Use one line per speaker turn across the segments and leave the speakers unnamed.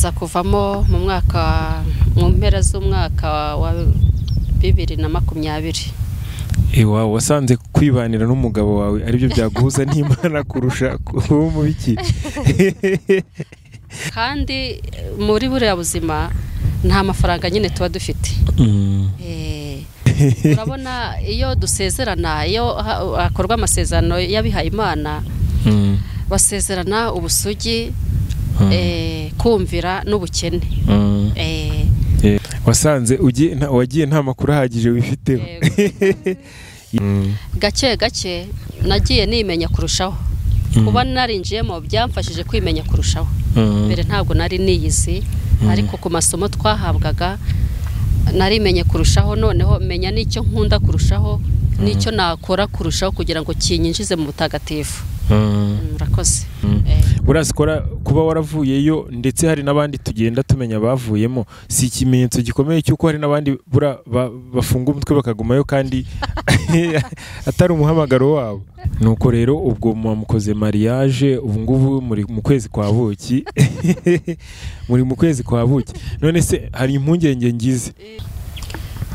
Nza kuvamo mu mwaka, mu mpera z'umwaka wa 2020.
Ewa, wasanze kwibanira n'umugabo wawe aribyo byaguhuza n'Imana kurusha kuba umubikira?
Kandi muri buriya buzima nta mafaranga nyine tuba dufite. Urabona iyo dusezerana, iyo hakorwa amasezerano y'abihaye Imana, basezerana ubusugi, kumvira n'ubukene.
Wasanze wagiye nta makuru ahagije wifiteho.
Gake gake nagiye nimenya kurushaho. Kuba narinjiyemo byamfashije kwimenya kurushaho. Mbere ntabwo nari niyizi, ariko ku masomo twahabwaga narimenye kurushaho, noneho menya n'icyo nkunda kurushaho, n'icyo nakora kurushaho kugira ngo kinyinjize mu butagatifu. Murakoze.
Urasikora kuba waravuyeyo, ndetse hari n'abandi tugenda tumenya bavuyemo, si ikimenyetso gikomeye cy'uko hari n'abandi bafunga umutwe bakagumayo kandi atari umuhamagaro wabo? Nuko rero ubwo mwamukoze mariage, ubu ngubu muri mu kwezi kwa buki, muri mu kwezi kwa buki. None se hari impungenge ngize?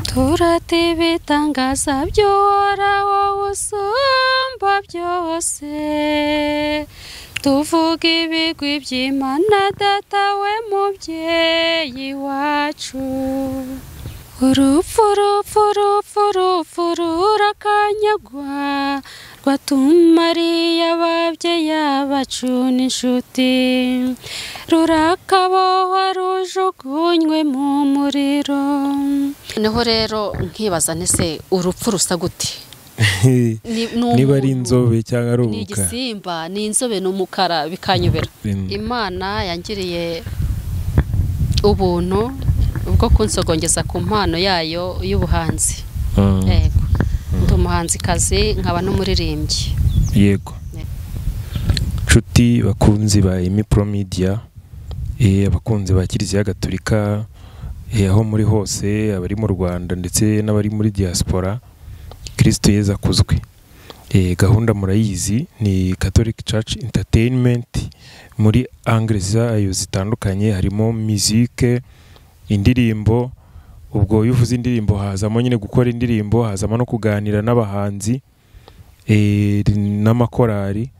Turate ibitangaza by'Uhoraho usumba byose, tuvuga ibigwi by'Imana Data we mubyeyi wacu. Urupfu urupfu urupfu urupfu rurakanyagwa, rwatumariye ababyeyi bacu n'inshuti, rurakabohwa rujugunywe mu muriro. Niho rero nkibaza nti se urupfu rusa gute?
Niba ari inzobe cyangwa ari
umukara? Ni igisimba, ni inzobe, ni umukara, bikanyobera. Imana yangiriye ubuntu bwo kunsogongeza ku mpano yayo y'ubuhanzi. Yego, ndi umuhanzikazi nkaba n'umuririmbyi.
Yego. Nshuti bakunzi ba Emmy Pro Media, abakunzi ba Kiliziya Gatolika, aho muri hose, abari mu Rwanda ndetse n'abari muri diaspora, Kristo Yezu akuzwe. Gahunda murayizi ni Catholic Church Entertainment muri angle zayo zitandukanye, harimo musique, indirimbo. Ubwo iyo uvuze indirimbo hazamo nyine gukora indirimbo, hazamo no kuganira n'abahanzi, n'amakorari,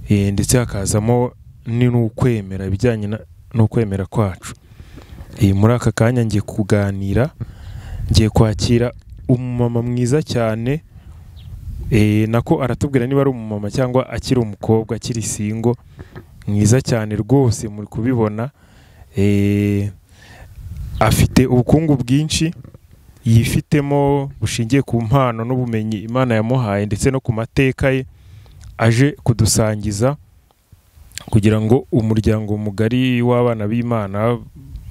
ndetse hakazamo n'ukwemera, ibijyanye n'ukwemera kwacu. Muri aka kanya ngiye kuganira, ngiye kwakira umumama mwiza cyane, nako aratubwira niba ari umumama cyangwa akiri umukobwa akiri single, mwiza cyane rwose muri kubibona. Afite ubukungu bwinshi yifitemo bushingiye ku mpano n'ubumenyi Imana yamuhaye ndetse no ku mateka ye, aje kudusangiza kugira ngo umuryango mugari w'abana b'Imana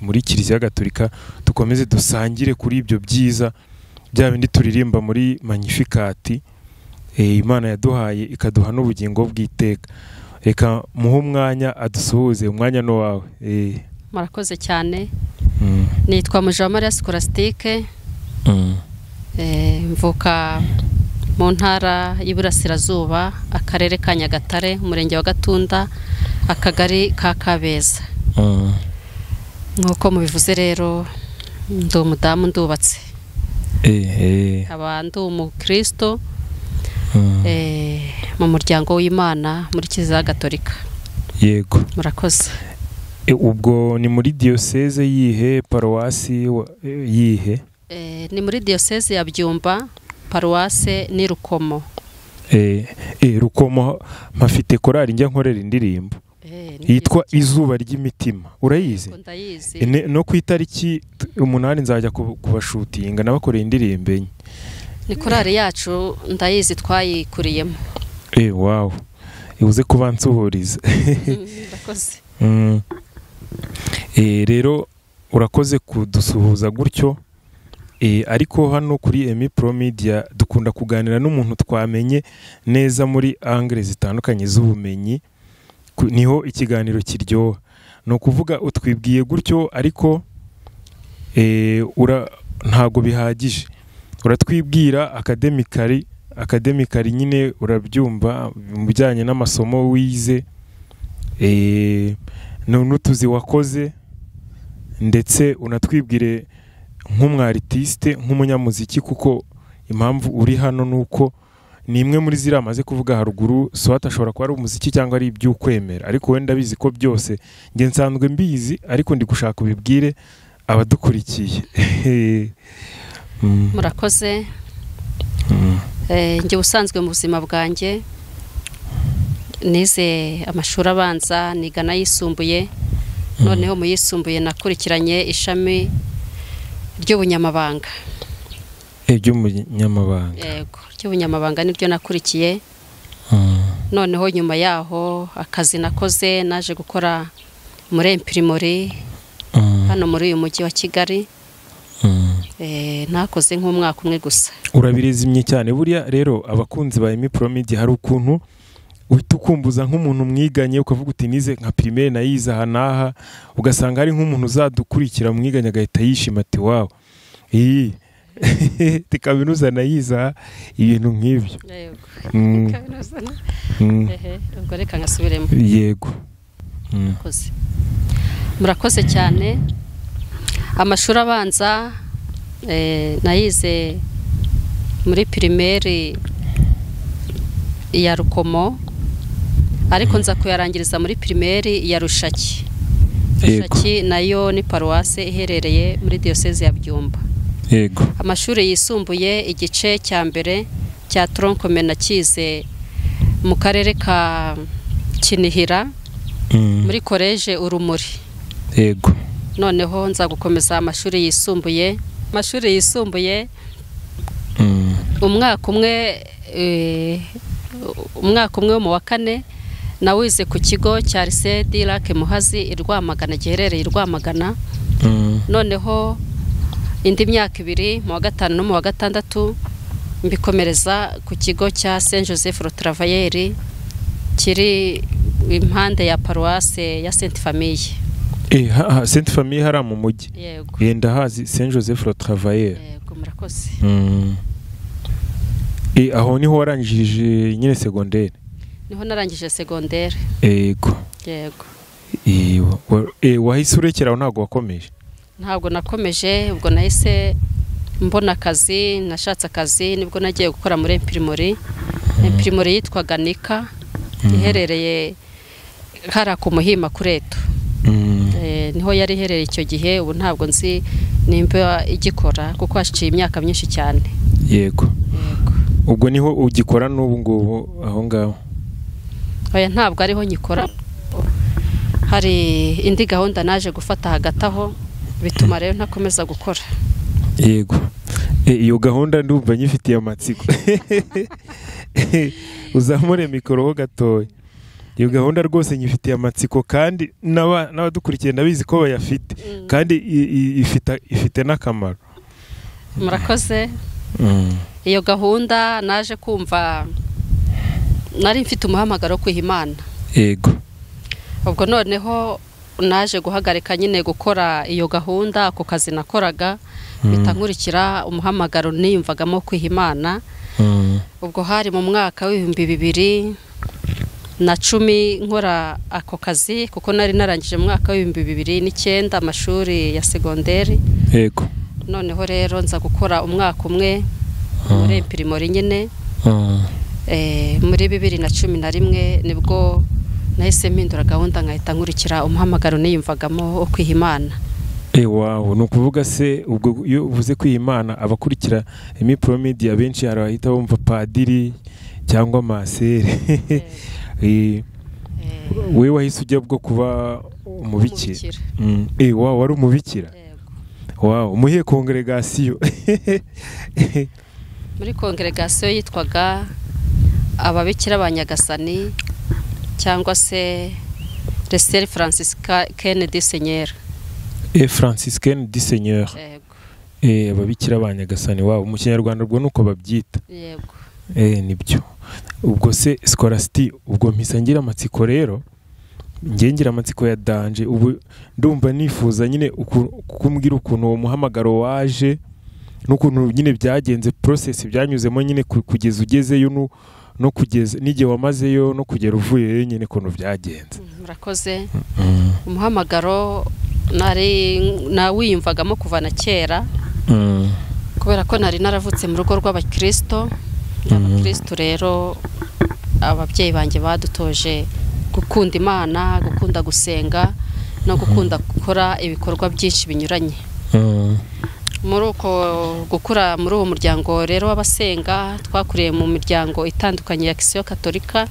muri Kiliziya Gatolika dukomeze dusangire kuri ibyo byiza bya bindi turirimba muri Magnificat, Imana yaduhaye ikaduha n'ubugingo bw'iteka. Reka muhe umwanya adusuhuze, umwanya ni wawe.
Murakoze cyane. Nitwa Mujawamariya Scolastique, mvuka mu ntara y'Iburasirazuba, akarere ka Nyagatare, umurenge wa Gatunda, akagari ka Kabeza. Nk'uko mubivuze rero, ndi umudamu, ndubatse, nkaba ndi umukristo mu muryango w'Imana muri Kiliziya Gatolika.
Yego.
Murakoze.
Ubwo ni muri diyoseze yihe, paruwasi yihe?
Ni muri diyoseze ya Byumba, paruwase ni Rukomo.
Rukomo mpafite korali njya nkorera indirimbo yitwa Izuba ry'Imitima, urayizi?
Ndayizi.
No ku itariki 8 nzajya kubashutinga nabakoreye indirimbo enye.
Ni korali yacu, ndayizi, twayikuriyemo.
Wow, ibuze kuba nsuhuriza.
Ndakoze.
Rero urakoze kudusuhuza gutyo. Ariko hano kuri Emmy Pro Media dukunda kuganira n'umuntu twamenye neza muri angle zitandukanye z'ubumenyi, niho ikiganiro kiryoha. Ni ukuvuga utwibwiye gutyo, ariko ntago bihagije. Uratwibwira academically nyine urabyumva mu bijyanye n'amasomo wize, n'utuzi wakoze. Ndetse unatwibwire nk'umwaritiste, nk'umunyamuziki, kuko impamvu uri hano nuko ni imwe muri ziriya amaze kuvuga haruguru. Swat ashobora kuba ari umuziki cyangwa ari iby'ukwemera, ariko wenda ndabizi ko byose njye nsanzwe mbizi, ariko ndi gushaka ubibwire abadukurikiye.
Murakoze. Njye ubusanzwe mu buzima bwanjye nize amashuri abanza, niga n'ayisumbuye. Noneho mu yisumbuye nakurikiranye ishami ry'ubunyamabanga.
Iby'umunyamabanga.
Yego, ry'ubunyamabanga niryo nakurikiye. Noneho nyuma yaho akazi nakoze, naje gukora muri imprimerie hano muri uyu mujyi wa Kigali. Nakoze nk'umwaka umwe gusa.
Urabirezimye cyane. Buriya rero abakunzi ba Emmy Pro Media, hari ukuntu uhita ukumbuza nk'umuntu mwiganye, ukavuga uti nize nka primaire nayize aha n'aha, ugasanga hari nk'umuntu uzadukurikira mwiganye agahita yishima ati wawe iyi kaminuza nayize aha, ibintu nk'ibyo.
Yego. Kaminuza. Ubwo reka ngasubiremo.
Yego.
Murakoze. Murakoze cyane. Amashuri abanza nayize muri primaire ya Rukomo, ariko nza kuyarangiriza muri primaire ya Rushaki. Rushaki nayo ni paruwase iherereye muri diocese ya Byumba.
Yego.
Amashuri yisumbuye igice cya mbere cya tronc commun nakize mu karere ka Kinihira muri college Urumuri.
Yego.
Noneho nza gukomeza amashuri yisumbuye. Amashuri yisumbuye umwaka umwe mu wa kane nawize ku kigo cya Lycée du Lac Muhazi i Rwamagana, giherereye i Rwamagana. Noneho indi myaka ibiri mu wa gatanu no mu wa gatandatu mbikomereza ku kigo cya Saint Joseph le Travailleur kiri impande ya paruwase ya Sainte Famille.
Sainte Famille hara mu mujyi.
Yego.
Yenda hazi Saint Joseph le Travailleur.
Yego, murakoze.
Aho niho warangije nyine secondaire?
Niho narangije secondaire.
Yego.
Yego.
Wahise urekera aho, ntabwo wakomeje?
Ntabwo nakomeje, ubwo nahise mbona akazi, nashatse akazi, nibwo nagiye gukora muri imprimerie. Imprimerie yitwaga Nika, iherereye hara ku Muhima kureto. Niho yari iherereye icyo gihe, ubu ntabwo nzi nimba igikora kuko hashiye imyaka myinshi cyane.
Yego.
Yego.
Ubwo niho ugikora n'ubu ngubu aho ngaho?
Oya, ntabwo ariho nyikora. Hari indi gahunda naje gufata hagati aho, bituma rero ntakomeza gukora.
Yego. Iyo gahunda ndumva nyifitiye amatsiko. Uzamure mikoro ho gatoya. Iyo gahunda rwose nyifitiye amatsiko, kandi n'abadukurikiye ndabizi ko bayafite, kandi ifite n'akamaro.
Murakoze. Iyo gahunda naje kumva nari mfite umuhamagaro wo kwiha Imana.
Yego.
Ubwo noneho naje guhagarika nyine gukora iyo gahunda, ako kazi nakoraga, mpita nkurikira umuhamagaro niyumvagamo kwiha Imana. Ubwo hari mu mwaka w'2010 nkora ako kazi, kuko nari narangije mu mwaka w'2009 amashuri ya secondaire.
Yego.
Noneho rero nza gukora umwaka umwe muri imprimerie nyine. Muri 2011 nibwo nahise mpindura gahunda nkahita nkurikira umuhamagaro niyumvagamo wo kwiha Imana.
Wow, ni ukuvuga se ubwo iyo uvuze kwiha Imana, abakurikira Emmy Pro Media benshi hari abahita bumva padiri cyangwa masere. Wewe wahise ujya bwo kuba umubikira? Wow, wari umubikira? Wow, muhiye congregation?
Muri congregation yitwaga Ababikira ba Nyagasani cyangwa se Les Sœurs Franciscaines du Seigneur.
Franciscaines du Seigneur.
Yego.
Ababikira ba Nyagasani, wow, mu Kinyarwanda ubwo nuko babyita.
Yego.
Nibyo. Ubwo se Scholastique, ubwo mpisa ngira amatsiko rero, ngiye ngira amatsiko ya danje, ubu ndumva nifuza nyine kukumbwira ukuntu uwo muhamagaro waje n'ukuntu nyine byagenze, process byanyuzemo nyine kugeza ugezeyo no kugeza n'igihe wamazeyo no kugera uvuyeyo nyine ukuntu byagenze.
Murakoze. Umuhamagaro Nari nawiyumvagamo kuva na kera. Kubera ko nari naravutse mu rugo rw'abakristo. Abakristo rero ababyeyi banjye badutoje gukunda Imana, gukunda gusenga no gukunda gukora ibikorwa byinshi binyuranye. Muri uko gukura muri uwo muryango rero w'abasenga, twakuriye mu miryango itandukanye ya Kisiyo Katolika.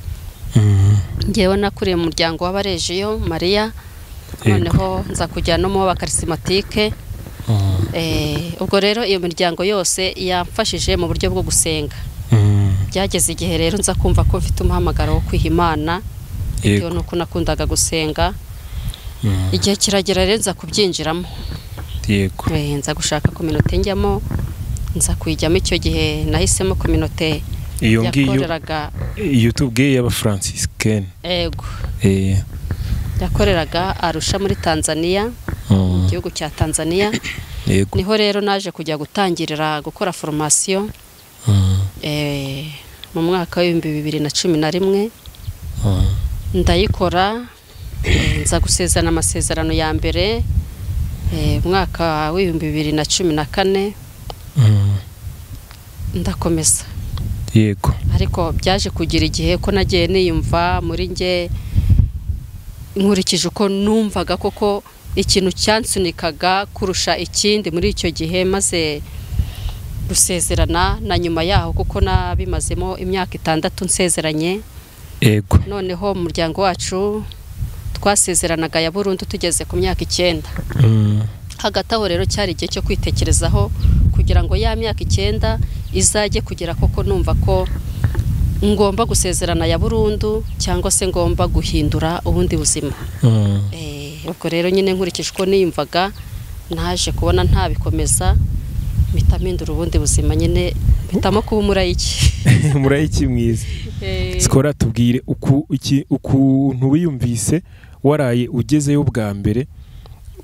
Ngewe nakuriye mu muryango w'abarejiyo Maria, noneho nza kujya no mu b'abakarisimatike. Ubwo rero iyo miryango yose yamfashije mu buryo bwo gusenga. Byageze igihe rero nza kumva ko mfite umuhamagaro wo kwiha Imana, bitewe nuko nakundaga gusenga. Igihe kiragera rero nza kubyinjiramo.
Yego.
Nza gushaka kominote njyamo, nza kuyijyamo. Icyo gihe nahisemo kominote
iyo ngiyo iyo tubwiye y'Abafranciscaine.
Yego. Yakoreraga Arusha muri Tanzania, mu gihugu cya Tanzania.
Yego.
Niho rero naje kujya gutangirira gukora formation mu mwaka wa 2011. Ndayikora, nza gusezerana amasezerano ya mbere mwaka wa 2014. Ndakomeza.
Yego.
Ariko byaje kugira igihe ko nagiye niyumva muri nge, nkurikije uko numvaga koko ikintu cyansunikaga kurusha ikindi muri icyo gihe, maze gusezerana na nyuma yaho, kuko nabimazemo imyaka 6 nsezeranye.
Yego.
Noneho mu muryango wacu twasezeranaga ya burundu tugeze ku myaka 9. Hagati aho rero cyari igihe cyo kwitekerezaho kugira ngo ya myaka 9 izajye kugera koko numva ko ngomba gusezerana ya burundu cyangwa se ngomba guhindura ubundi buzima. Ubwo rero nyine nkurikije uko niyumvaga, naje kubona ntabikomeza, mpita mpindura ubundi buzima nyine, mpitamo kuba umurayiki.
Umurayiki mwiza. Skora, tubwire ukuntu wiyumvise waraye ugezeyo bwa mbere,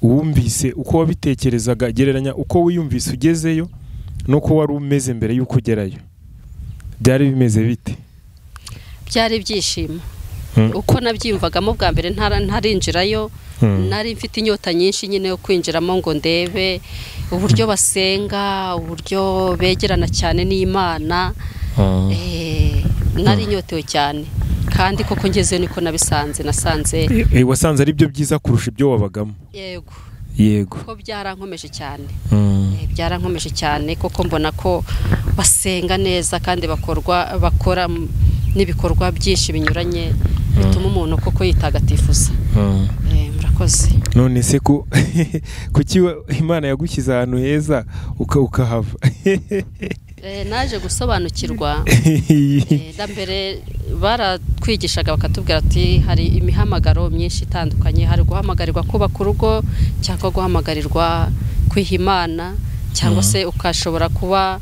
wumvise uko wabitekerezaga, gereranya uko wiyumvise ugezeyo nuko wari umeze mbere y'uko ugerayo. Byari bimeze bite?
Byari ibyishimo. Uko nabyiyumvagamo bwa mbere ntarinjirayo, nari mfite inyota nyinshi nyine yo kwinjiramo ngo ndebe uburyo basenga, uburyo begerana cyane n'Imana. Nari inyotewe cyane, kandi koko ngezeyo niko nabisanze. Nasanze
wasanze ari byo byiza kurusha ibyo wabagamo.
Yego.
Yego.
Ko byarankomeje cyane. Byarankomeje cyane koko mbona ko basenga neza kandi bakora n'ibikorwa byinshi binyuranye bituma umuntu koko yitagatifuza. Murakoze.
None se ko kuki Imana yagushyize ahantu heza ukahava?
Naje gusobanukirwa. Mbere baratwigishaga bakatubwira ati hari imihamagaro myinshi itandukanye, hari guhamagarirwa kubaka urugo cyangwa guhamagarirwa kwiha Imana, cyangwa se ukashobora kuba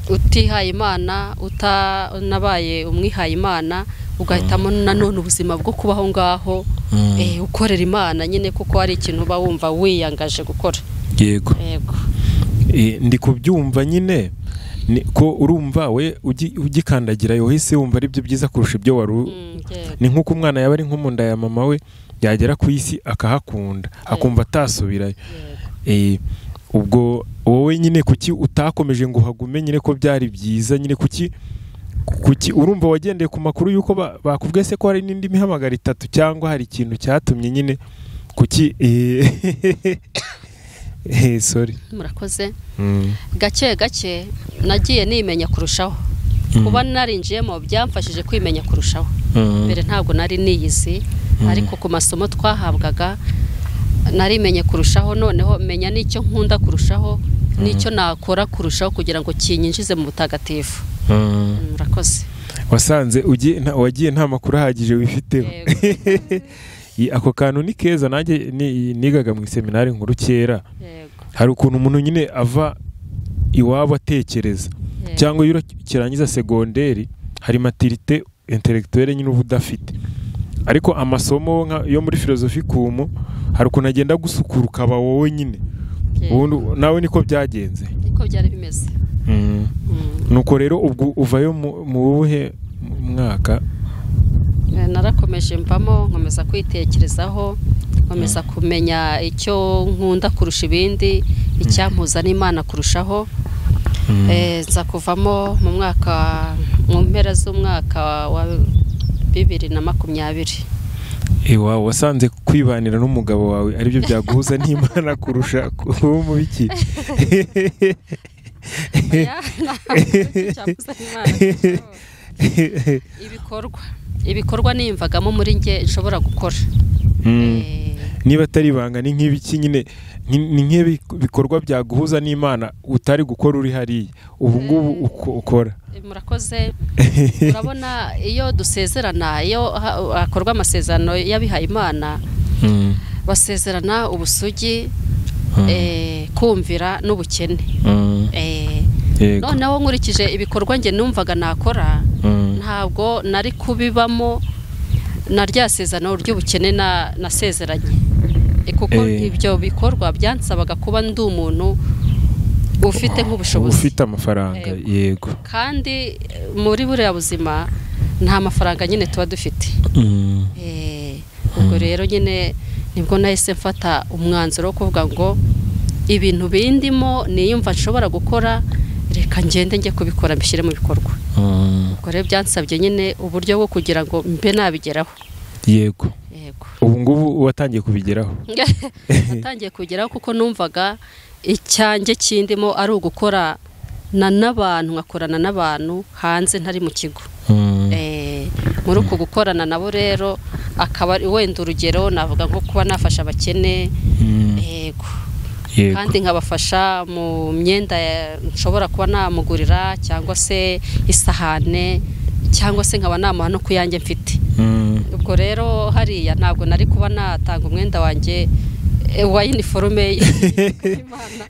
utihaye Imana, utanabaye umwihaye Imana, ugahitamo nanone ubuzima bwo kubaho ngaho, ukorera Imana nyine, kuko hari ikintu uba wumva wiyangaje gukora.
Yego.
Yego.
Ndi kubyumva nyine ko urumva we ugikandagira yohise wumva ari byo byiza kurusha ibyo wari. Ni nkuko umwana yaba ari nko mu nda ya mama we, yagera ku isi akahakunda, akumva atasubirayo. Ubwo wowe nyine kuki utakomeje ngo uhagume nyine ko byari byiza nyine? Kuki urumva wagendeye ku makuru yuko bakubwiye se ko hari n'indi mihamagaro 3, cyangwa hari ikintu cyatumye nyine kuki? Sorry.
Murakoze. Gake gake nagiye nimenya kurushaho. Kuba narinjiyemo byamfashije kwimenya kurushaho. Mbere ntabwo nari niyizi, ariko ku masomo twahabwaga narimenye kurushaho, noneho menya n'icyo nkunda kurushaho, n'icyo nakora kurushaho kugira ngo kinyinjize mu butagatifu. Murakoze.
Wasanze wagiye nta makuru ahagije wifiteho. Ako kantu ni keza. Nanjye nigaga mu seminari nkuru kera. Hari ukuntu umuntu nyine ava iwabo atekereza, cyangwa iyo kirangiza segonderi hari maturité intellectuelle nyine uba udafite, ariko amasomo yo muri filozofi kumu hari ukuntu agenda gusukura ukaba wowe nyine. Ubundi nawe niko byagenze,
niko byari bimeze.
Nuko rero ubwo uvayo mu buhe mwaka?
Narakomeje mbamo, nkomeza kwitekerezaho, Nkomeza kumenya icyo nkunda kurusha ibindi, icyampuza n'Imana kurushaho. Nza kuvamo mu mwaka, mu mpera z'umwaka wa 2020.
Ewa, wasanze kwibanira n'umugabo wawe aribyo byaguhuza n'Imana kurusha kuba umubiki?
Ibikorwa niyumvagamo muri nge nshobora gukora.
Niba atari ibanga, ni nk'ibiki nyine, ni nk'ibikorwa byaguhuza n'Imana utari gukora uri hariya ubu ngubu ukora?
Murakoze. Urabona iyo dusezerana, iyo hakorwa amasezerano y'abihaye Imana, basezerana ubusugi, kumvira n'ubukene. Noneho nkurikije ibikorwa nge numvaga nakora, ntabwo nari kubibamo na rya sezerano ry'ubukene nasezeranye, kuko ibyo bikorwa byansabaga kuba ndi umuntu ufite nk'ubushobozi,
ufite amafaranga. Yego.
Kandi muri buriya buzima nta mafaranga nyine tuba dufite. Ubwo rero nyine nibwo nahise mfata umwanzuro wo kuvuga ngo ibintu bindimo niyumva nshobora gukora, reka ngende njye kubikora, mbishyire mu bikorwa. Ubwo rero byansabye nyine uburyo bwo kugira ngo mbe nabigeraho.
Yego. Ubu ngubu watangiye kubigeraho?
Natangiye kubigeraho kuko numvaga icyanjye kindimo ari ugukora n'abantu, nkakorana n'abantu hanze ntari mu kigo. Muri uko gukorana nabo rero akaba wenda urugero navuga nko kuba nafasha abakene. Yego. Kandi nkabafasha mu myenda nshobora kuba namugurira, cyangwa se isahane, cyangwa se nkaba namuha no kuyanjye mfite. Ubwo rero hariya ntabwo nari kuba natanga umwenda wanjye wa uniforme y'Imana,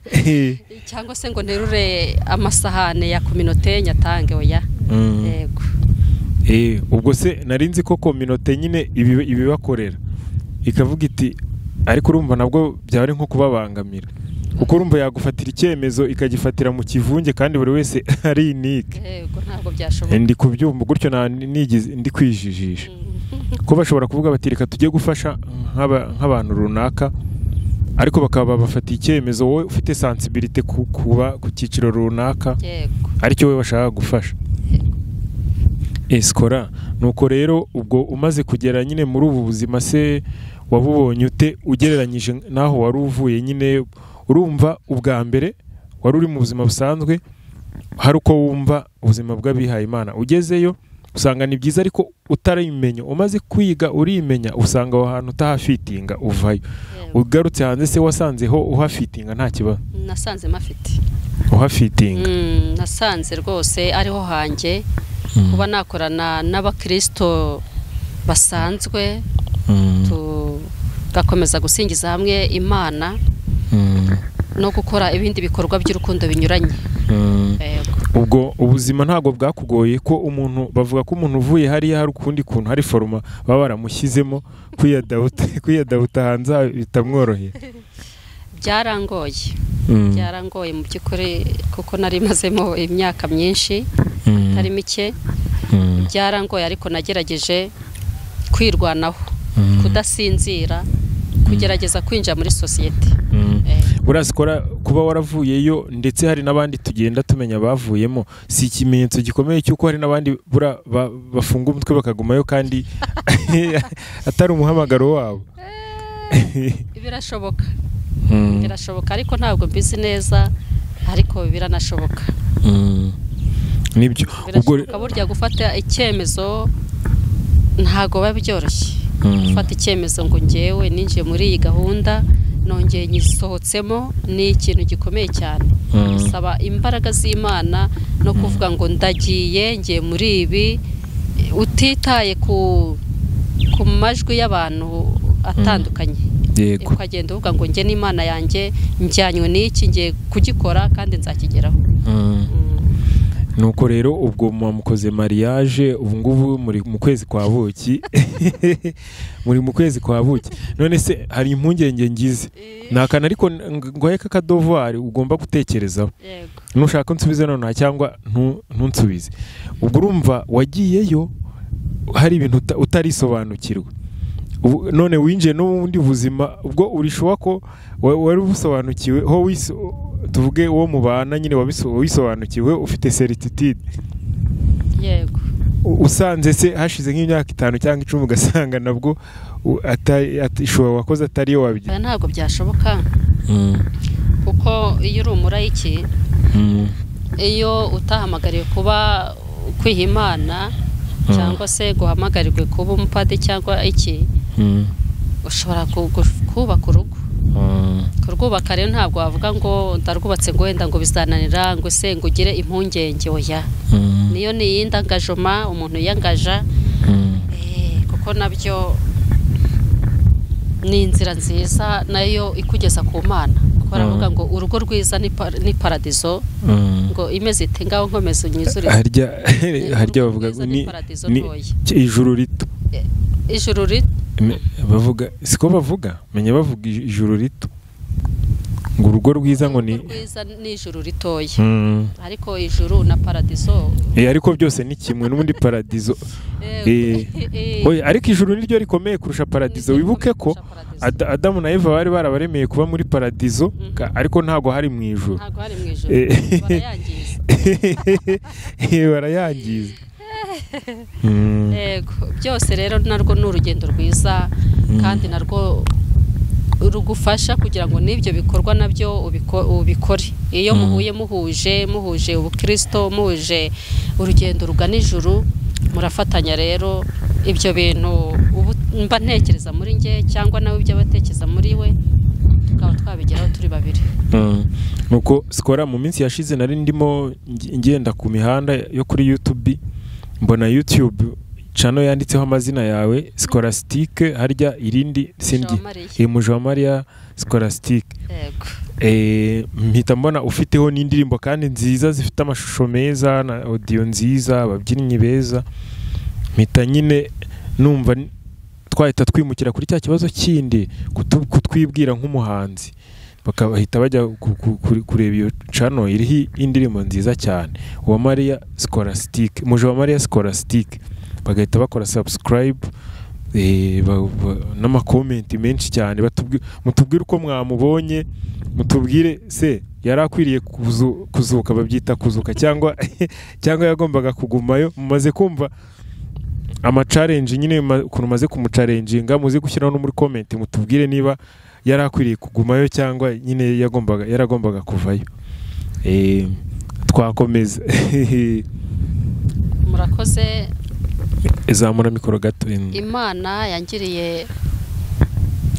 cyangwa se ngo nterure amasahane ya kominote nyatange, oya. Yego.
Ubwo se nari nzi ko kominote nyine ibibakorera ikavuga iti, ariko urumva nabwo byaba ari nko kubabangamira, kuko urumva yagufatira icyemezo ikagifatira mu kivunge kandi buri wese ari unique.
Yego, ntabwo byashoboka.
Ndi kubyumva gutyo ndi kwijijisha ko bashobora kuvuga bati reka tujye gufasha nk'abantu runaka, ariko bakaba bafatiye icyemezo wowe ufite sensibilité kuba ku cyiciro runaka aricyo wowe bashaka gufasha. Esikora nuko rero ubwo umaze kugera nyine muri ubu buzima se wabubonye ute ugereranyije naho wari uvuye nyine? Urumva ubwa mbere wari uri mu buzima busanzwe, hari uko wumva ubuzima bw'abihaye Imana, ugezeyo usanga ni byiza ariko utarimenya. Umaze kwiga urimenya, usanga aho hantu utahafitinga uvayo. Ugarutse hanze se wasanzeho uhafitinga nta kibazo?
Nasanze mafite
uhafitinga.
Nasanze rwose ariho hanjye, kuba nakorana n'abakristo basanzwe, tugakomeza gusingiza hamwe Imana no gukora ibindi bikorwa by'urukundo binyuranye.
Ubwo ubuzima ntabwo bwakugoye ko umuntu bavuga ko umuntu uvuye hariya hari ukundi kuntu hari foruma baba baramushyizemo kwiyadabuta hanze bitamworoheye?
Byarangoye. Byarangoye mu by'ukuri, kuko nari mazemo imyaka myinshi itari mike. Byarangoye ariko nagerageje kwirwanaho, kudasinzira, kugerageza kwinjira muri sosiyete.
Urasikora kuba waravuyeyo, ndetse hari n'abandi tugenda tumenya bavuyemo, si ikimenyetso gikomeye cy'uko hari n'abandi bafunga umutwe bakagumayo kandi atari umuhamagaro wabo?
Birashoboka. Birashoboka ariko ntabwo mbizi neza, ariko biranashoboka.
Nibyo.
Ubwo burya gufata icyemezo ntago biba byoroshye. Gufata icyemezo ngo ngewe ninjiye muri iyi gahunda nongeye nyisohotsemo ni ikintu gikomeye cyane. Bisaba imbaraga z'Imana no kuvuga ngo ndagiye ngiye muri ibi, utitaye ku majwi y'abantu atandukanye. Ukagenda uvuga ngo nge n'Imana yanjye njyanywe n'iki, ngiye kugikora kandi nzakigeraho.
Nuko rero ubwo mwamukoze mariage, ubu ngubu muri mu kwezi kwa buki. Muri mu kwezi kwa buki. None se hari impungenge ngize. Nakana ariko ngoye kakadovoir ugomba gutekerezaho.
Yego.
Nushaka nsubize none cyangwa ntunsubize. Ubwo urumva wagiyeyo hari ibintu utarisobanukirwa. None winjiye n'ubundi buzima ubwo urishowa ko wari ubusobanukiwe ho tuvuge uwo mubana nyine wabisobanukiwe ufite certitude.
Yego.
Usanze se hashize nk'imyaka 5 cyangwa 10 ugasanga nabwo atishowa wakoze atari yo wabigira?
Ntabwo byashoboka. Kuko iyo uri umurayiki, iyo utahamagariwe kuba kwiha Imana cyangwa se guhamagarirwe kuba umupadi cyangwa iki, ushobora kubaka urugo. Kurwubaka rero ntabwo wavuga ngo ndarwubatse ngo wenda ngo bizananira ngo se ngo ugire impungenge, oya. Niyo ni iyindangajoma umuntu yiyangaja, kuko nabyo ni inzira nziza nayo ikugeza ku Mana. Kuko baravuga ngo urugo rwiza ni paradizo, ngo imeze ite ngaho nkomeze unyizure.
Harya bavuga ni ijuru rito.
Ijuru rito
bavuga, siko bavuga, menya bavuga ijuru rito. Ngo urugo rwiza ngo ni
rwiza ni ijuru ritoya. Ariko ijuru na paradizo
ariko byose ni kimwe n'ubundi paradizo. Oya, ariko ijuru niryo rikomeye kurusha paradizo. Wibuke ko Adamu na Eva bari barabaremeye kuba muri paradizo, ariko ntago hari mu ijuru.
Ntago hari mu ijuru. Barayangiza.
Barayangiza.
Yego, byose rero narwo ni urugendo rwiza kandi narwo rugufasha kugira ngo n'ibyo bikorwa nabyo ubikore. Iyo muhuye muhuje ubukristo, muhuje urugendo rugana ijuru, murafatanya rero ibyo bintu mba ntekereza muri nge cyangwa nawe ibyo abatekereza muri we, tukaba twabigeraho turi babiri.
Nuko Skora, mu minsi yashize nari ndimo ngenda ku mihanda yo kuri YouTube, mbona YouTube channel yanditseho amazina yawe Scholastique, harya irindi sindi Mujawamariya Scholastique.
Yego.
Mpita mbona ufiteho n'indirimbo kandi nziza zifite amashusho meza na audio nziza, ababyinnyi beza. Mpita nyine numva twahita twimukira kuri cya kibazo kindi, kutwibwira nk'umuhanzi, bakahita bajya kureba iyo channel iriho indirimbo nziza cyane, Uwamariya Scholastique, Mujawamariya Scholastique, bagahita bakora subscribe n'amakomenti menshi cyane. Mutubwire uko mwamubonye, mutubwire se yari akwiriye kuzuka, babyita kuzuka cyangwa yagombaga kugumayo. Mumaze kumva ama challenge nyine ukuntu maze kumuchallenginga, muze gushyiraho no muri comment mutubwire niba yari akwiriye kugumayo cyangwa nyine yaragombaga kuvayo. Twakomeza.
Murakoze.
Izamura mikoro gato.
Imana yangiriye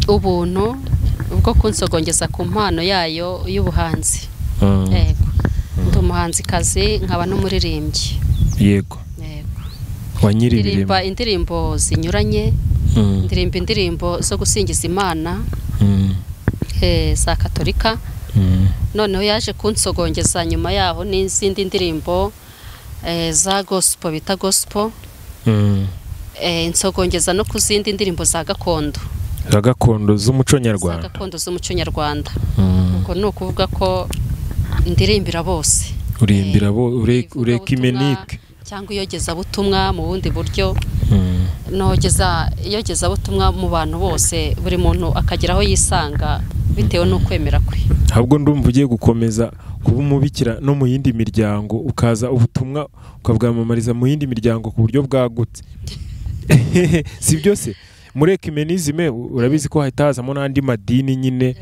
ubuntu bwo kunsogongeza ku mpano yayo y'ubuhanzi. Yego. Ndi umuhanzikazi nkaba n'umuririmbyi.
Yego.
Ndirimba indirimbo zinyuranye, ndirimba indirimbo zo gusingiza Imana za Katolika. Noneho yaje kunsogongeza nyuma yaho n'izindi ndirimbo za gospel bita gospel. Insogongeza no kuzindi ndirimbo za gakondo.
Za gakondo z'umuco nyarwanda.
Za gakondo z'umuco nyarwanda. Ubwo ni ukuvuga ko ndirimbira bose.
Urimbira bo ureka imenike
cyangwa iyogeza butumwa mu bundi buryo. Nogeza iyogeza butumwa mu bantu bose, buri muntu akagira aho yisanga bitewe n'ukwemera kwe.
Ahubwo ndumva ugiye gukomeza kuba umubikira no mu yindi miryango, ukaza ubutumwa ukabwamamariza mu yindi miryango ku buryo bwagutse. Si byose muri ecumenisme urabizi ko hahita hazamo n'andi madini nyine,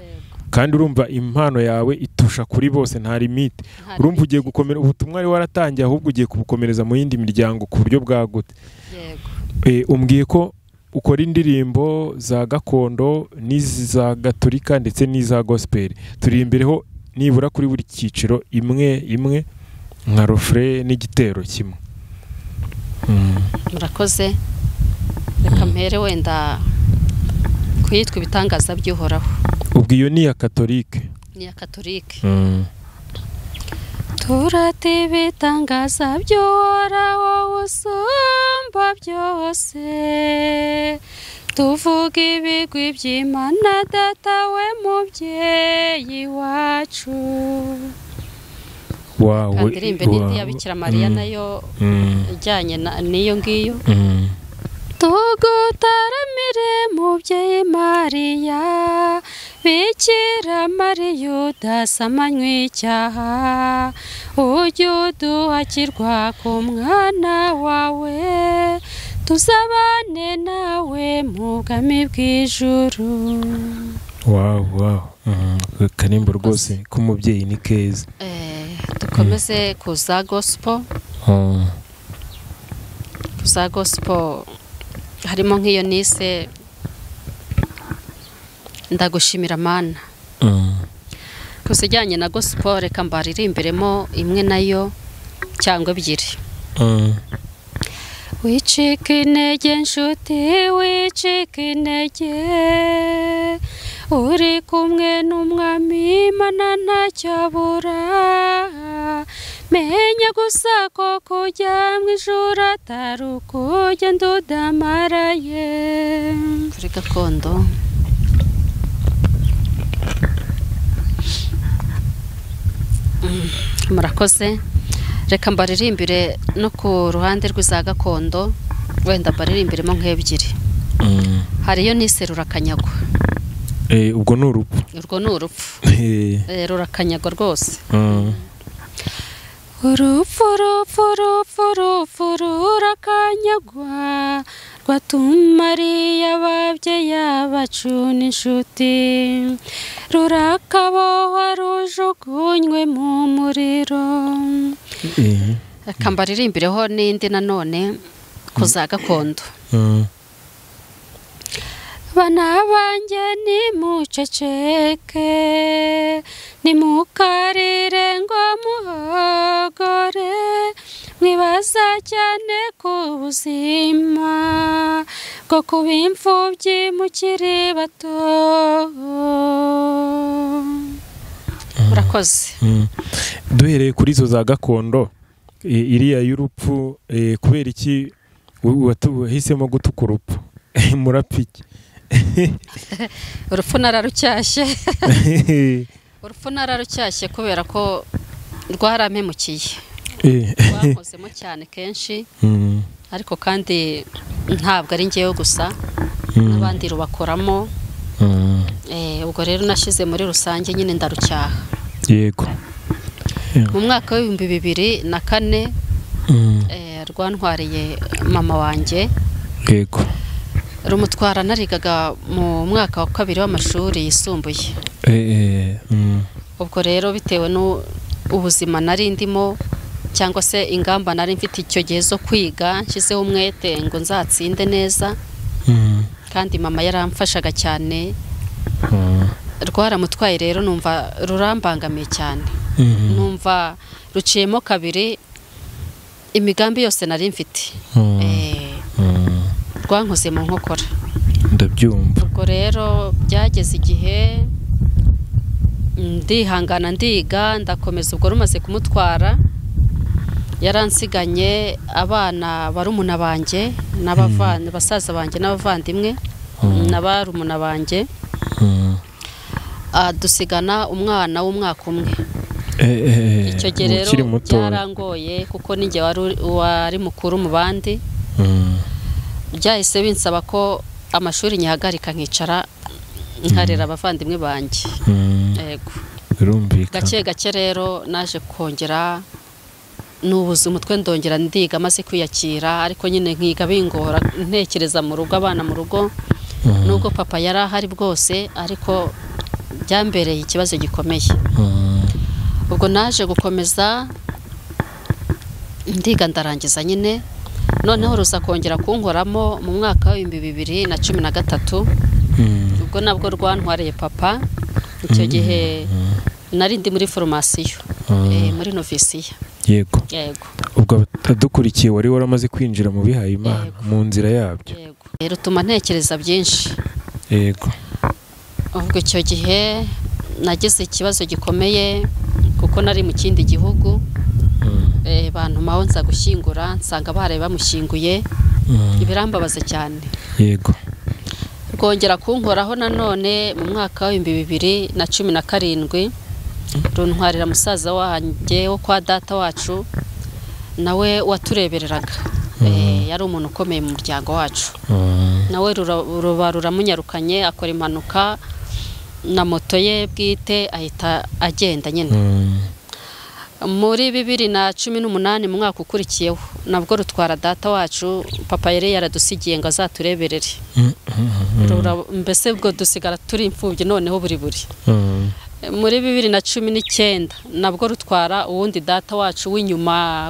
kandi urumva impano yawe itusha kuri bose nta limite. Urumva ugiye gukomera ubutumwa ari waratangiye, ahubwo ugiye kubukomereza mu yindi miryango ku buryo bwagutse.
Yego.
Umbwiye ko ukora indirimbo za gakondo n'iza gatolika ndetse n'iza gospel. Turi imbereho nibura kuri buri cyiciro imwe imwe nka refrain n'igitero kimwe.
Murakoze. Reka mpere wenda kuyitwa ibitangaza by'Uhoraho.
Ubwo iyo ni ya Katolike.
Ni ya Katolike. Turate ibitangaza by'Uhoraho usumba byose, tuvuga ibigwi by'Imana Data we mubyeyi wacu.
Wow.
Ndirimbe n'indi ya Bikira Mariya nayo ijyanye n'iyo ngiyo. Tugutaramira Tugushimire mubyeyi Mariya, Bikira Mariya udasamanywe icyaha, ujye uduhakirwa ku mwana wawe, tuzabane nawe mu bwami bw'ijuru.
Wow, wow. Karimbo rwose k'umubyeyi ni keza.
Dukomeze kuza gospel. Kuza gospel harimo nk'iyo nise ndagushimira Mana. Kuzijyanye na gospel reka mbaririmberemo imwe nayo cyangwa ebyiri. Wicika intege nshuti, wicika intege, uri kumwe n'umwami Imana ntacyo abura. Menya gusa ko kujya mu ijuru atari ukugenda udamaraye. Kuri gakondo murakoze. Reka mbaririmbire no ku ruhande rw'iza gakondo, wenda mbaririmbiremo nk'ebyiri. Hariyo nise rurakanyagwa.
Ubwo ni urupfu.
Urwo ni urupfu. Rurakanyagwa rwose. Urupfu, urupfu, urupfu, urupfu rurakanyagwa, rwatumariye ababyeyi bacu n'inshuti, rurakabohwa rujugunywe mu muriro. Reka mbaririmbireho n'indi nanone ku za gakondo. Bana banjye nimuceceke, nimukarire ngo muhogore, mwibaza cyane ku buzima bwo kuba imfubyi mukiri bato. Murakoze.
Duhereye kuri izo za gakondo, iriya y'urupfu, kubera iki wahisemo gutuka urupfu? Murapiki.
Urupfu nararucyashye. Urupfu nararucyashye kubera ko rwarampemukiye. Rwakozemo cyane kenshi, ariko kandi ntabwo ari ngewe gusa, n'abandi rubakoramo. Ubwo rero nashize muri rusange nyine ndarucyaha.
Yego.
Mu mwaka w'ibihumbi 2004 rwantwariye mama wanjye.
Yego.
Rumutwara narigaga mu mwaka wa 2 w'amashuri yisumbuye. Ubwo rero bitewe n'ubuzima nari ndimo cyangwa se ingamba nari mfite icyo gihe zo kwiga, nshyizeho umwete ngo nzatsinde neza. Kandi mama yaramfashaga cyane. Rwaramutwaye rero numva rurambangamiye cyane. Numva ruciyemo kabiri imigambi yose nari mfite. Rwankoze mu nkokora.
Ndabyumva.
Ubwo rero byageze igihe ndihangana ndiga ndakomeza. Ubwo rumaze kumutwara yaransiganye abana barumuna banjye n'abavandi basaza banjye n'abavandimwe n'abarumuna banjye. Dusigana umwana w'umwaka umwe. Icyo gihe rero byarangoye kuko ninjye wari mukuru mu bandi. Byahise binsaba ko amashuri nyihagarika nkicara nkarera abavandimwe banjye. Yego.
Birumvikana.
Gake gake rero naje kongera nubuze umutwe ndongera ndiga maze kwiyakira, ariko nyine nkiga bingora ntekereza mu rugo, abana mu rugo. Nubwo papa yari ahari bwose, ariko byambereye ikibazo gikomeye. Ubwo naje gukomeza ndiga ndarangiza nyine. Noneho ruza kongera kunkoramo mu mwaka wa 2013. Ubwo nabwo rwantwariye papa. Icyo gihe nari ndi muri formation, muri novisiya.
Yego.
Yego.
Ubwo adukurikiye wari waramaze kwinjira mu bihaye Imana mu nzira yabyo.
Yego. Rero tuma ntekereza byinshi.
Yego.
Ubwo icyo gihe nagize ikibazo gikomeye kuko nari mu kindi gihugu. Bantumaho nza gushyingura nsanga bare bamushyinguye. Ibirambabaza cyane.
Yego.
Rwongera kunkoraho nanone mu mwaka wa 2017, runtwarira musaza wanjye wo kwa data wacu, nawe waturebereraga. Yari umuntu ukomeye mu muryango wacu. Nawe ruba ruramunyarukanye, akora impanuka na moto ye bwite ahita agenda nyine. Muri 2018 mu mwaka ukurikiyeho nabwo rutwara data wacu, papa yari yaradusigiye ngo azatureberere. Mbese ubwo dusigara turi imfubyi noneho buri. Muri 2019 nabwo rutwara uwundi data wacu w'inyuma.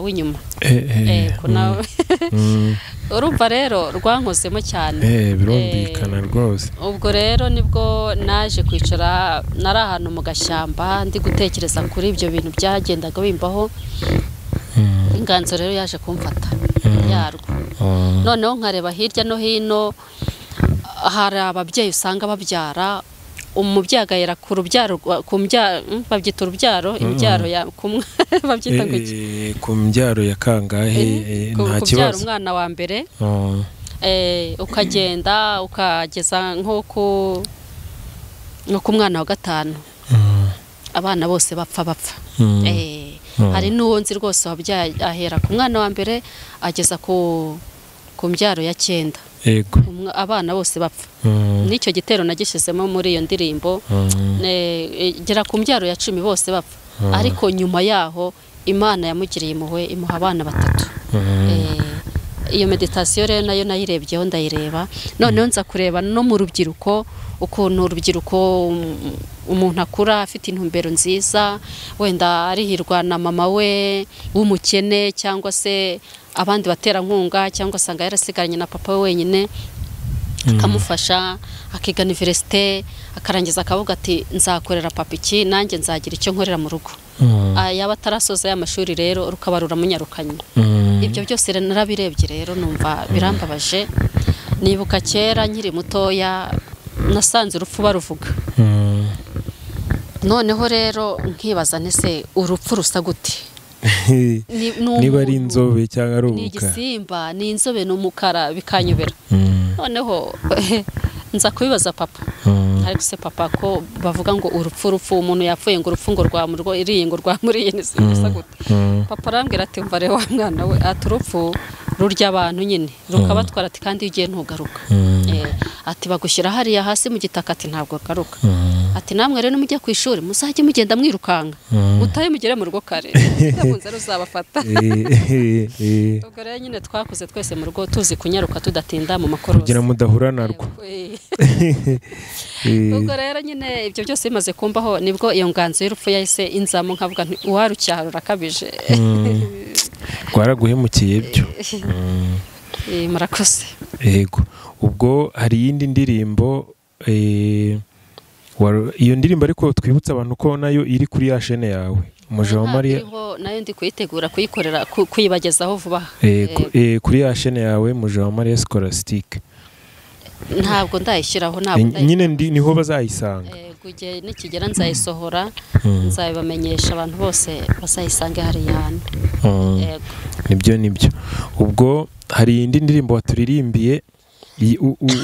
Urumva rero rwankozemo cyane.
Birumvikana rwose.
Ubwo rero nibwo naje kwicara, nari ahantu mu gashyamba ndi gutekereza kuri ibyo bintu byagendaga bimbaho. Inganzo rero yaje kumfata yarwo. Noneho nkareba hirya no hino, hari ababyeyi usanga babyara, umubyeyi agahera ku rubyaro, babyita urubyaro, imbyaro ya kumwe babyita ngo iki?
Ku mbyaro ya kangahe? Nta kibazo.
Umwana wa mbere ukagenda ukageza nko ku mwana wa 5, abana bose bapfa. Hari n'uwo nzi rwose wabyaye ahera ku mwana wa mbere ageza ku mbyaro ya 9. Abana bose bapfa. N'icyo gitero nagishyizemo muri iyo ndirimbo, gera ku mbyaro ya 10 bose bapfa. Ariko nyuma yaho Imana yamugiriye impuhwe imuha abana 3. Iyo meditation rero nayo nayirebyeho ndayireba. Noneho nza kureba no mu rubyiruko ukuntu urubyiruko umuntu akura afite intumbero nziza, wenda arihirwa na mama we w'umukene cyangwa se abandi baterankunga, cyangwa asanga yarasigaranye na papa we wenyine akamufasha akiga universite, akarangiza akavuga ati nzakorera papa iki, nanjye nzagira icyo nkorera mu rugo. Yaba atarasoza y'amashuri rero rukaba ruramunyarukanye. Ibyo byose narabirebye rero numva birambabaje. Nibuka kera nkiri mutoya nasanze urupfu baruvuga. Noneho rero nkibaza nese urupfu rusa gute?
Niba ari inzobe cyangwa ari umukara,
ni igisimba, ni inzobe n'umukara, bikanyobera. Noneho nza kubibaza papa. Ariko se papa ko bavuga ngo urupfu umuntu yapfuye ngo urupfu ngo rwamurwo iriye ngo rwamuriye nise gute? Papa arambwira ati mva rero wa mwana we, ati urupfu rurya abantu nyine rukabatwara, ati kandi ugiye ntugaruka. Ati bagushyira hariya hasi mu gitaka, ati ntabwo garuka. Ati namwe rero mujye ku ishuri muzajye mugenda mwirukanga, mutaye mugere mu rugo kare, ndakunze ruzabafata. Ubwo rero nyine twakuze twese mu rugo tuzi kunyaruka tudatinda mu makorosi
kugira mudahura narwo.
Ubwo rero nyine ibyo byose bimaze kumbaho nibwo iyo nganzo y'urupfu yahise inzamo, nkavuga nti uwarucyaro rakabije.
Rwaraguhemukiye byo.
Murakoze.
Yego. Ubwo hari iyindi ndirimbo, iyo ndirimbo ariko twibutsa abantu ko nayo iri kuri ya chaîne yawe Mujawamariya,
nayo ndi kuyitegura kuyikorera kuyibagezaho vuba.
Kuri ya chaîne yawe Mujawamariya Scholastique
ntabwo ndayishyiraho, ntabwo
nyine niho bazayisanga.
Igihe nikigera nzayisohora, nzabibamenyesha abantu bose bazayisange hariya hantu.
Nibyo. Ubwo hari indi ndirimbo waturirimbiye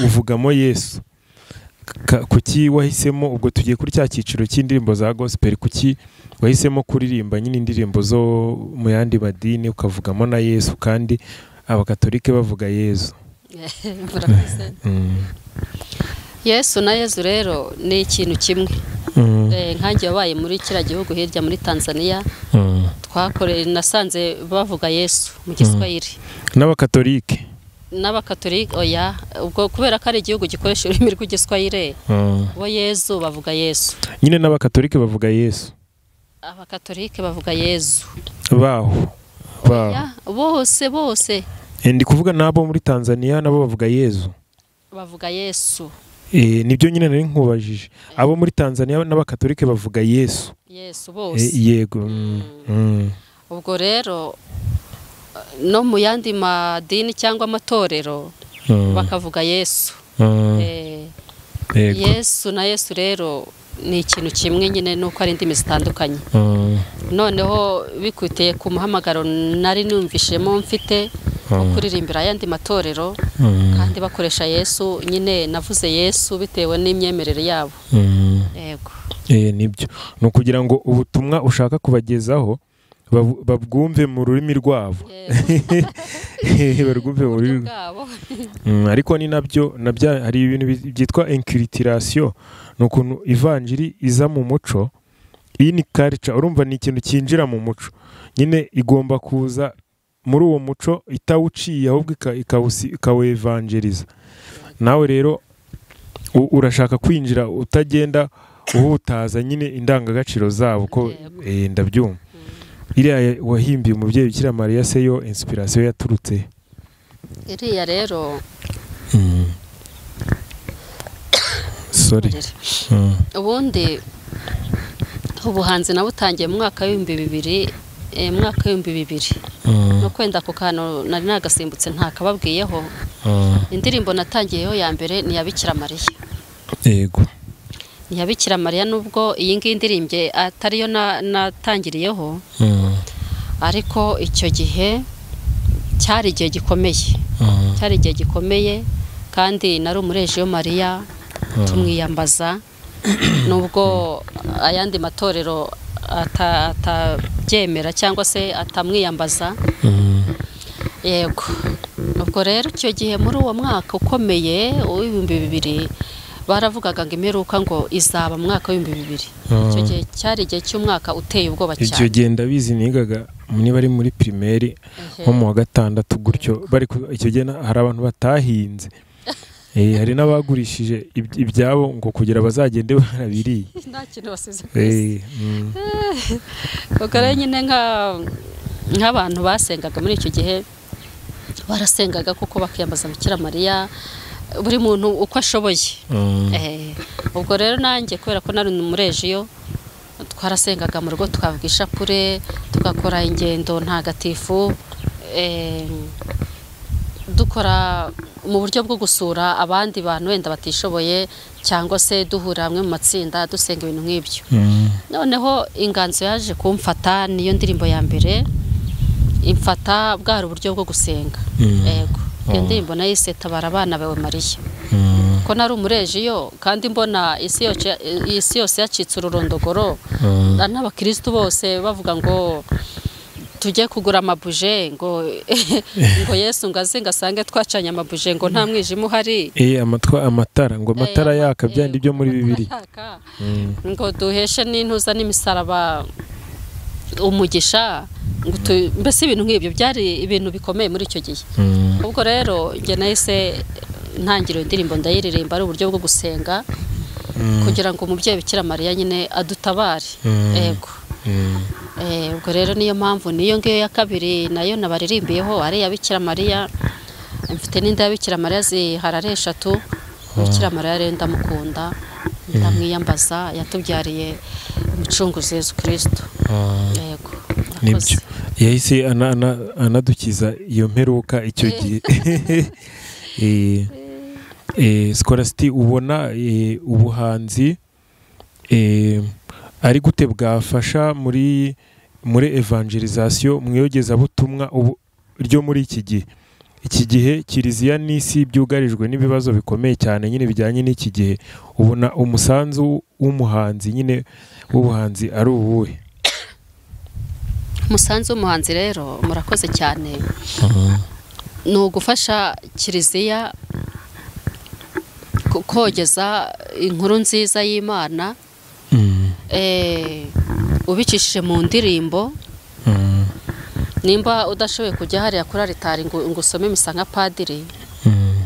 uvugamo Yesu. Kuki wahisemo, ubwo tugiye kuri cya cyiciro cy'indirimbo za gospel, kuki wahisemo kuririmba nyine indirimbo zo mu yandi madini ukavugamo na Yesu kandi abakatolike bavuga Yesu?
Yesu na Yesu rero ni ikintu kimwe. Nkanjye wabaye muri kira gihugu hirya muri Tanzania, twakoreye nasanze bavuga Yesu mu Giswahili.
N'abakatolike?
N'abakatolike oya, ubwo kubera ko ari igihugu gikoresha ururimi rw'Igiswahili, bo Yesu bavuga Yesu.
Nyine n'abakatolike bavuga Yesu.
Abakatolike bavuga Yesu.
Baho.
Bose bose.
Ndi kuvuga nabo muri Tanzania nabo bavuga Yesu.
Bavuga Yesu.
Nibyo nyine nari nkubajije. Abo muri Tanzania n'abakatolike bavuga Yesu.
Yesu bose.
Yego.
Ubwo rero no mu yandi madini cyangwa amatorero bakavuga Yesu. Yesu na Yesu rero ni ikintu kimwe nyine nuko ari indimi zitandukanye. Noneho bikuteye ku muhamagaro nari numvishemo mfite kuririmbira ayandi matorero kandi bakoresha Yesu, nyine navuze Yesu bitewe n'imyemerere yabo. Yego.
Nibyo. No kugira ngo ubutumwa ushaka kubagezaho babwumve mu rurimi rwabo, barwumve mu rurimi
rwabo.
Ariko ni nabyo hari ibintu byitwa inculturation, ni ukuntu ivanjiri iza mu muco. Iyi ni culture, urumva ni ikintu cyinjira mu muco nyine, igomba kuza muri uwo muco itawuciye, ahubwo ikawevangeliza. Nawe rero urashaka kwinjira utagenda uhutaza nyine indangagaciro zabo, ko ndabyumva. Iriya wahimbiye umubyeyi Bikira Mariya se yo inspiration yaturutse
iriya rero?
Sorry.
Ubundi ubuhanzi nabutangiye mu mwaka w'2000, mwaka w'2000. No kwenda ku kantu nari nagasimbutse ntakababwiyeho. Indirimbo natangiyeho ya mbere ni ya Bikira Mariya.
Yego.
Ni ya Bikira Mariya, nubwo iyi ngiyi ndirimbye atariyo natangiriyeho. Ariko icyo gihe cyari igihe gikomeye. Cyari igihe gikomeye kandi nari umurejiyo Mariya tumwiyambaza, nubwo ayandi matorero atabyemera cyangwa se atamwiyambaza. Yego. Ubwo rero icyo gihe muri uwo mwaka ukomeye w'2000 baravugaga ngo imperuka ngo izaba mu mwaka w'2000. Icyo gihe cyari igihe cy'umwaka uteye ubwoba cyane.
Icyo gihe ndabizi nigaga niba ari muri primaire nko mu wa 6 gutyo, bari icyo gihe hari abantu batahinze. Hari n'abagurishije ibyabo ngo kugira bazagende barabiriye.
Nta kintu basize ku isi. Ubwo rero nyine nk'abantu basengaga muri icyo gihe barasengaga kuko bakiyambaza Bikira Mariya, buri muntu uko ashoboye. Ubwo rero nanjye kubera ko nari umurejiyo, twarasengaga mu rugo, tukavuga ishapure, tugakora ingendo ntagatifu, dukora mu buryo bwo gusura abandi bantu wenda batishoboye, cyangwa se duhura hamwe mu matsinda dusenga ibintu nk'ibyo. Noneho inganzo yaje kumfata, niyo ndirimbo ya mbere imfata, bwari uburyo bwo gusenga. Yego. Iyo ndirimbo nayise Tabara abana bawe Mariya. Ko nari umurejiyo kandi mbona isi yose yacitse ururondogoro, n'abakristo bose bavuga ngo tujye kugura amabuje, ngo ngo Yesu ngaze ngasange twacanye amabuje, ngo nta mwijima uhari.
Amatara ngo amatara yaka byandi byo muri bibiri.
Ngo duheshe n'intuza n'imisaraba umugisha, ngo mbese ibintu nk'ibyo byari ibintu bikomeye muri icyo gihe. Ubwo rero njye nahise ntangira indirimbo ndayiririmba ari uburyo bwo gusenga kugira ngo umubyeyi Bikira Mariya nyine adutabare. Yego. Ubwo rero niyo mpamvu niyo ngiyo ya kabiri nayo nabaririmbiyeho ari ya Bikira Mariya. Mfite n'inda ya Bikira Mariya ziharare 3. Bikira Mariya rero ndamukunda, ndamwiyambaza, yatubyariye umucunguzi Yesu Kristo. Yego.
Nibyo. Yahise anadukiza iyo mperuka icyo gihe. Scholastique, ubona ubuhanzi ari gute bwafasha muri evangelisation, mu iyogezabutumwa ryo muri iki gihe? Iki gihe kiliziya n'isi byugarijwe n'ibibazo bikomeye cyane nyine bijyanye n'iki gihe, ubona umusanzu w'umuhanzi nyine w'ubuhanzi ari uwuhe?
Umusanzu w'umuhanzi rero murakoze cyane, ni ugufasha kiliziya kogeza inkuru nziza y'Imana, ubicishije mu ndirimbo. Nimba udashoboye kujya hariya kuri aritari ngo usome misa nka padiri,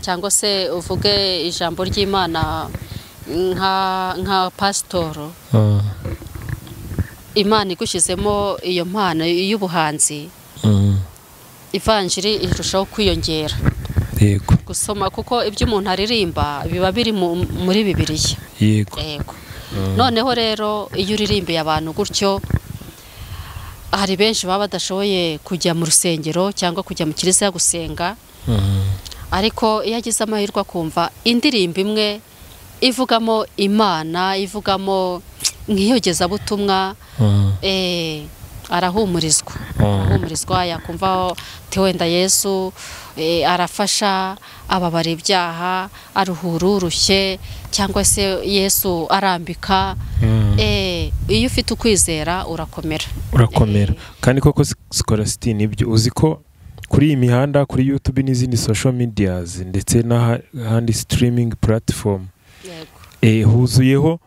cyangwa se uvuge ijambo ry'Imana nka pasitoro, Imana igushyizemo iyo mpano y'ubuhanzi, ivanjiri irushaho kwiyongera.
Yego.
Gusoma, kuko ibyo umuntu aririmba biba biri muri Bibiliya.
Yego.
Yego. Noneho rero iyo uririmbiye abantu gutyo, hari benshi baba badashoboye kujya mu rusengero cyangwa kujya mu kiliziya gusenga, ariko iyo agize amahirwe akumva indirimbo imwe ivugamo Imana, ivugamo nk'iyogezabutumwa, Arahumurizwa, arahumurizwa, yakumva ati wenda Yesu arafasha, ababara ibyaha, aruhura urushye, cyangwa se Yesu arambika. Iyo ufite ukwizera urakomera.
Urakomera. Kandi koko Scholastique nibyo, uzi ko kuri iyi mihanda, kuri YouTube n'izindi social medias ndetse n'ahandi streaming platform, huzuyeho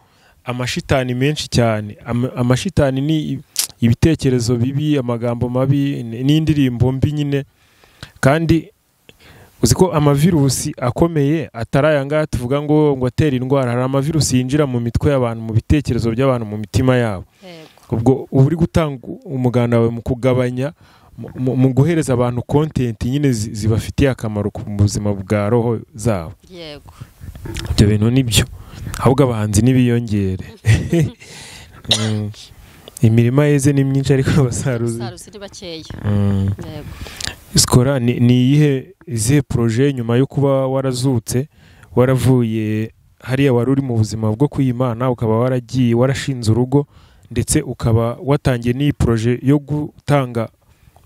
amashitani menshi cyane. Amashitani ni ibitekerezo bibi, amagambo mabi n'indirimbo mbi nyine. Kandi uzi ko amavirusi akomeye atari aya ngaya tuvuga ngo atera indwara, hari amavirusi yinjira mu mitwe y'abantu, mu bitekerezo by'abantu, mu mitima yabo. Ubwo uba uri gutanga umuganda wawe mu kugabanya, mu guhereza abantu content nyine zibafitiye akamaro ku buzima bwa roho zabo.
Yego.
Ibyo bintu nibyo, ahubwo abahanzi nibiyongere. Imirima yeze ni myinshi ariko abasaruzi
ni bakeya. Yego.
Skora, ni iyihe izihe projet nyuma yo kuba warazutse, waravuye hariya wari uri mu buzima bwo kwimana, ukaba waragiye warashinze urugo, ndetse ukaba watangiye n'iyi projet yo gutanga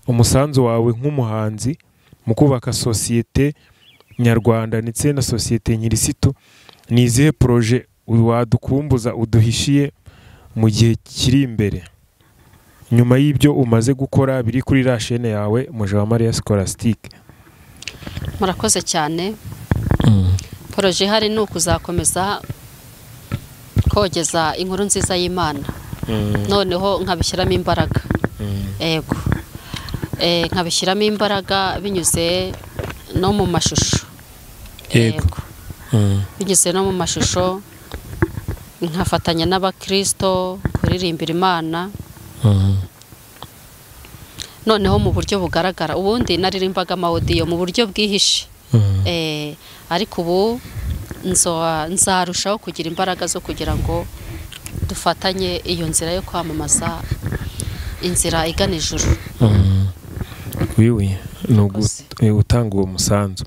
umusanzu wawe nk'umuhanzi mu kubaka sosiyete nyarwanda ndetse na sosiyete nkirisitu, ni izihe projet wadukumbuza uduhishiye mu gihe kiri imbere nyuma y'ibyo umaze gukora biri kuri la chaîne yawe Mujawamariya Scholastique?
Murakoze cyane. Projet ihari ni ukuzakomeza kogeza inkuru nziza y'Imana, noneho nkabishyiramo imbaraga. Yego. Nkabishyiramo imbaraga binyuze no mu mashusho.
Yego.
Binyuze no mu mashusho, nkafatanya n'abakristo kuririmbira Imana. Noneho mu buryo bugaragara. Ubundi naririmbaga amaudio mu buryo bwihishe. Ariko ubu nzarushaho kugira imbaraga zo kugira ngo dufatanye iyo nzira yo kwamamaza inzira igana ijuru.
Wiwi ni gutanga uwo musanzu.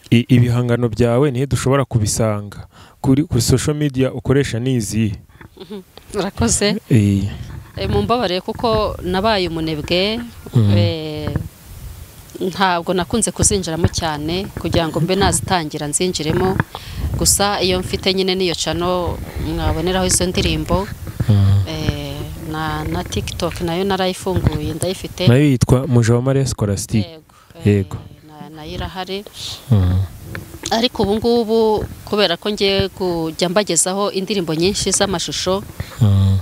Ibihangano byawe nihe dushobora kubisanga? Kuri social media ukoresha ni izihe?
Urakoze. Mumbabarire kuko nabaye umunebwe, ntabwo nakunze kuzinjiramo cyane kugira ngo mbe nazitangira nzinjiremo. Gusa iyo mfite nyine niyo channel mwaboneraho izo ndirimbo, na TikTok nayo narayifunguye ndayifite,
nayo yitwa Mujawamariya Scholastique. Yego.
Nayo irahari. Ariko ubu ngubu kubera ko ngiye kujya mbagezaho indirimbo nyinshi z'amashusho,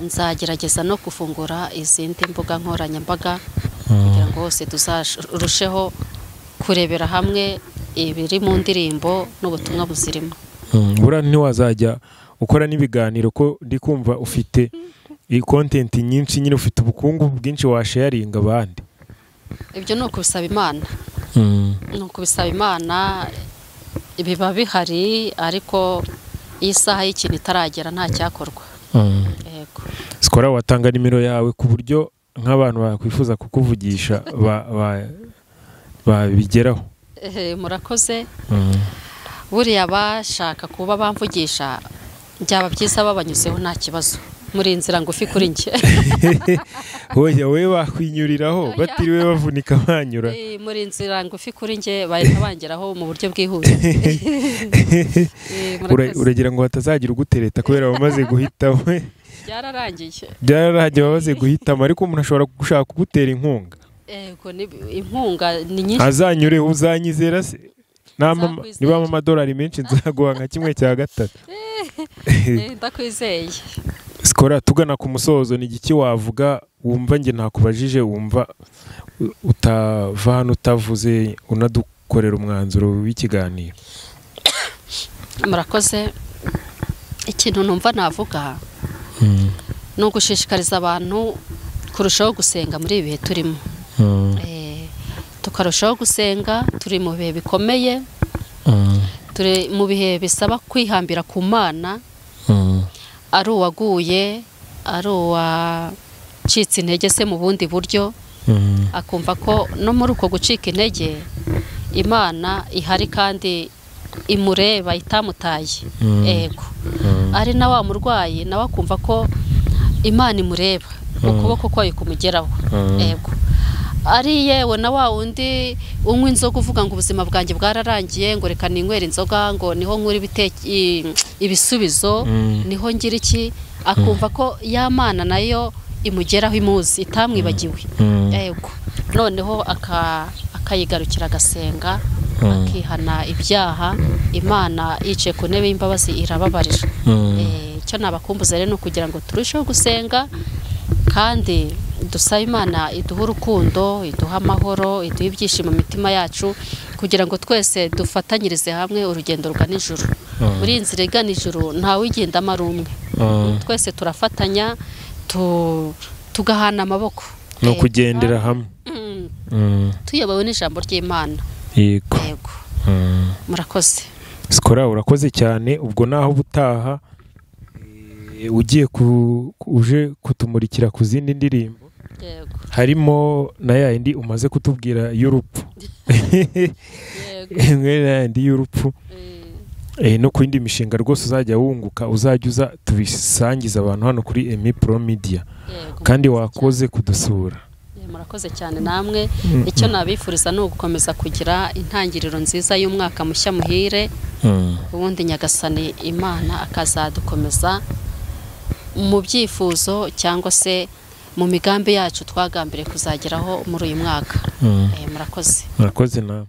nzagerageza no gufungura izindi mbuga nkoranyambaga kugira ngo hose tuzarusheho kurebera hamwe ibiri mu ndirimbo n'ubutumwa buzirimo.
Buriya ntiwazajya ukora n'ibiganiro ko ndi kumva ufite content nyinshi nyine, ufite ubukungu bwinshi washaringa abandi.
Ibyo ni ukubisaba Imana. Ni ukubisaba Imana, biba bihari ariko iyi saha y'ikintu itaragera nta cyakorwa. Yego.
Skora, watanga nimero yawe ku buryo nk'abantu bakwifuza kukuvugisha babigeraho?
Murakoze. Buriya bashaka kuba bamvugisha byaba byiza babanyuzeho nta kibazo, muri inzira ngufi kuri njye.
Oya, we bakwinyuriraho batiriwe bavunika banyura.
Muri inzira ngufi kuri njye bahita bangeraho mu buryo bwihuse.
Uragira ngo hatazagira ugutereta kubera bamaze guhitamo.
Byararangiye.
Byararangiye bamaze guhitamo, ariko umuntu ashobora gushaka kugutera inkunga.
Yego, ni inkunga ni nyinshi.
Azanyure uzanyizera se? Niba amadolari menshi nzaguha nka 1/3.
Ndakwizeye.
Skora, tugana ku musozo, ni igiki wavuga wumva nge ntakubajije, wumva utava hano utavuze, unadukorera umwanzuro w'ikiganiro?
Murakoze. Ikintu numva navuga ni ugushishikariza abantu kurushaho gusenga muri ibi bihe turimo. Tukarushaho gusenga, turi mu bihe bikomeye, turi mu bihe bisaba kwihambira ku Mana, ari uwaguye, ari uwacitse intege se mu bundi buryo, akumva ko no muri uko gucika intege Imana ihari kandi imureba itamutaye. Ego. Ari na wa murwayi nawe akumva ko Imana imureba, ukuboko kwayo kumugeraho. Yego, ari yewe na wa wundi unywa inzoga uvuga ngo ubuzima bwanjye bwararangiye, ngo reka ninywere inzoga, ngo niho nkura ibisubizo, niho ngira iki, akumva ko ya Mana nayo imugeraho, imuzi, itamwibagiwe. Yego, noneho akayigarukira, agasenga, akihana ibyaha, Imana yicaye ku ntebe y'imbabazi irababarira. Icyo nabakumbuza rero ni ukugira ngo turusheho gusenga, kandi dusabe Imana iduhe urukundo, iduhe amahoro, iduhe ibyishimo mu mitima yacu, kugira ngo twese dufatanyirize hamwe urugendo rugana ijuru. Muri iyi nzira igana ijuru ntawigendamo ari umwe, twese turafatanya, tugahana amaboko,
ni ukugendera hamwe
tuyobowe n'ijambo ry'Imana.
Yego.
Murakoze.
Sikora, urakoze cyane. Ubwo naho ubutaha ugiye uje kutumurikira ku zindi ndirimbo, harimo na yindi umaze kutubwira y'urupfu, yindi y'urupfu, no ku yindi mishinga rwose uzajya wunguka, uzajya uza tubisangiza abantu hano kuri Emmy Pro Media. Kandi wakoze kudusura.
Murakoze cyane namwe. Icyo nabifuriza ni ugukomeza kugira intangiriro nziza y'umwaka mushya muhire, ubundi Nyagasani Imana akazadukomeza mu byifuzo cyangwa se mu migambi yacu twagambiriye kuzageraho muri uyu mwaka. Murakoze.
Murakoze namwe.